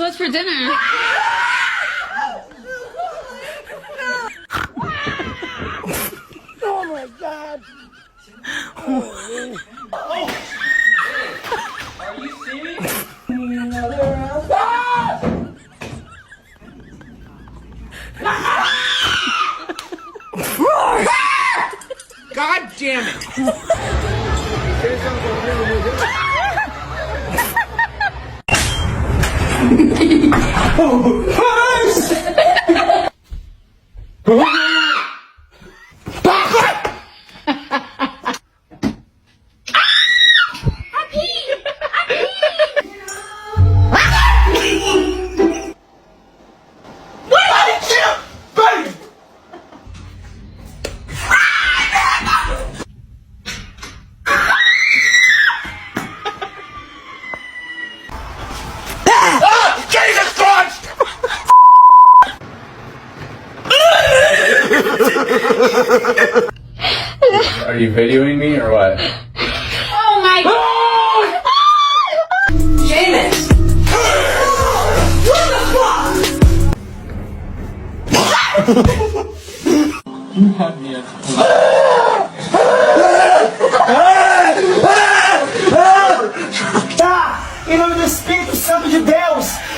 So what's for dinner? Oh my God! Are you serious? God damn it! Jesus Christ! Are you videoing me or what? Oh my god! Jamin! You have me at Tá! Em nome do Espírito Santo de Deus!